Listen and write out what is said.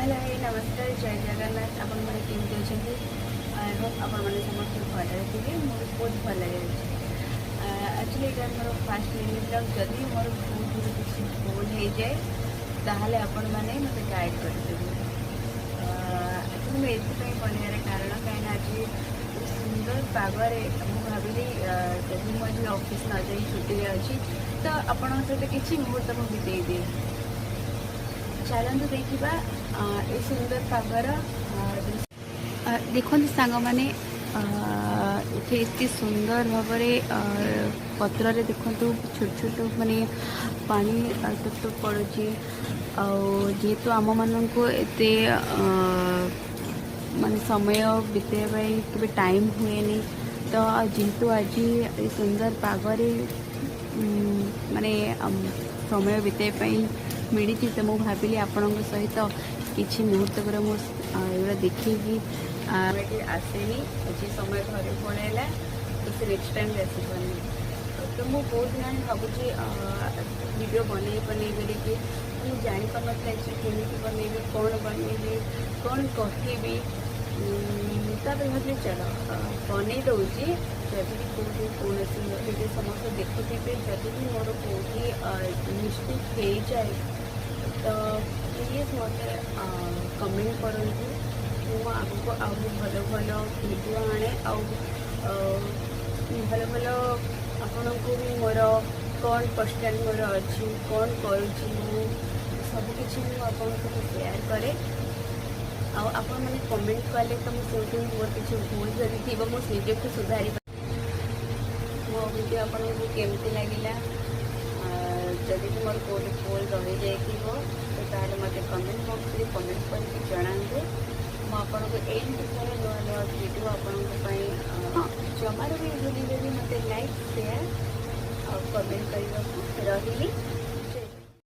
Hello, high, ନମସ୍କାର, ଜୟ ଜଗନ୍ନାଥ। ଆପଣମାନେ କେମିତି ଅଛନ୍ତି? I Hope ଆପଣମାନେ ସମସ୍ତେ ଭଲରେ ଥିବେ। ମୁଁ ବି ବହୁତ ଭଲରେ ଅଛି। ଆକ୍ଚୁଆଲି ଏଇଟା ମୋର ଫାଷ୍ଟ ମିନି ବ୍ଲଗ୍। ଯଦି ମୋର ଭୁଲ କିଛି ଭୁଲ ହେଇଯାଏ, ତାହେଲେ ଆପଣମାନେ ମୋତେ ଗାଇଡ଼ କରିଦେବେ। ଆକ୍ଚୁଆଲି ମୁଁ ଏଥିପାଇଁ ବନେଇବାର କାରଣ, କାହିଁକିନା ଆଜି ବହୁତ ସୁନ୍ଦର ପାଗରେ ମୁଁ ଭାବିଲି, ଯଦି ମୁଁ ଆଜି ଅଫିସ୍ ନ ଯାଇ ଛୁଟିରେ ଅଛି, ତ ଆପଣଙ୍କ ସହିତ କିଛି ମୁହୂର୍ତ୍ତ ମୁଁ ବିତେଇ ଦିଏ। ଚାଲନ୍ତୁ ଦେଖିବା ଏ ସୁନ୍ଦର ପାଗର ଦୃଶ୍ୟ। ଦେଖନ୍ତୁ ସାଙ୍ଗମାନେ, ଏଠି ଏତେ ସୁନ୍ଦର ଭାବରେ ପତ୍ରରେ ଦେଖନ୍ତୁ, ଛୋଟ ଛୋଟ ମାନେ ପାଣି ଟୁପ୍ ଟୁପ୍ ପଡ଼ୁଛି। ଆଉ ଯେହେତୁ ଆମମାନଙ୍କୁ ଏତେ ମାନେ ସମୟ ବିତେଇବା ପାଇଁ କେବେ ଟାଇମ୍ ହୁଏନି, ତ ଯେହେତୁ ଆଜି ଏ ସୁନ୍ଦର ପାଗରେ ମାନେ ସମୟ ବିତେଇବା ପାଇଁ ମିଳିଛି, ତ ମୁଁ ଭାବିଲି ଆପଣଙ୍କ ସହିତ କିଛି ମୁହୂର୍ତ୍ତକର ମୁଁ ଏଗୁଡ଼ା ଦେଖେଇକି ଏଠି ଆସେନି। ଆଜି ସମୟ ଘରେ ପଳେଇଲା, ତ ସେ ନେକ୍ସଟ ଟାଇମ୍ ବି ଆସିପାରୁନି। ତ ମୁଁ ବହୁତ ଦିନ ହେଲାଣି ଭାବୁଛି ଭିଡ଼ିଓ ବନେଇ ବନେଇ ବୋଲିକି। ମୁଁ ଜାଣିପାରୁନଥିଲି ଆକ୍ଚୁଆଲି କେମିତି ବନେଇବି, କ'ଣ ବନେଇବି, କ'ଣ କହିବି। ତାପରେ ଭାବିଲି, ଚାଲ ବନେଇ ଦେଉଛି। ଯଦି ବି କେଉଁଠି କୌଣସି ଭିଡ଼ିଓ ସମସ୍ତେ ଦେଖୁଥିବେ, ଯଦି ବି ମୋର କେଉଁଠି ମିଷ୍ଟେକ୍ ହେଇଯାଏ, ତ ପ୍ଲିଜ୍ ମୋତେ କମେଣ୍ଟ କରନ୍ତୁ। ମୁଁ ଆଗକୁ ଆହୁରି ଭଲ ଭଲ ଭିଡ଼ିଓ ଆଣେ ଆଉ ଭଲ ଭଲ ଆପଣଙ୍କୁ ବି ମୋର କ'ଣ ପର୍ସନାଲ୍ ମୋର ଅଛି, କ'ଣ କରୁଛି ମୁଁ, ସବୁକିଛି ମୁଁ ଆପଣଙ୍କ ସହିତ ସେୟାର କରେ। ଆଉ ଆପଣମାନେ କମେଣ୍ଟ କଲେ ତ ମୁଁ ସେଇଠୁ ମୋର କିଛି ଭୁଲ ଯଦି ଥିବ, ମୁଁ ନିଜକୁ ସୁଧାରି। ମୋ ଭିଡ଼ିଓ ଆପଣଙ୍କୁ କେମିତି ଲାଗିଲା? ଯଦି ବି ମୋର କେଉଁଠି ଭୁଲ ରହିଯାଇଥିବ, ତ ତାହେଲେ ମୋତେ କମେଣ୍ଟ ବକ୍ସରେ କମେଣ୍ଟ କରିକି ଜଣାନ୍ତୁ। ମୁଁ ଆପଣଙ୍କୁ ଏମିତି ସାରା ନୂଆ ନୂଆ ଭିଡ଼ିଓ ଆପଣଙ୍କ ପାଇଁ। ହଁ, ଜମାରୁ ବି ଭୁଲିବେନି ମୋତେ ଲାଇକ୍, ସେୟାର ଆଉ କମେଣ୍ଟ କରିବାକୁ। ରହିଲି।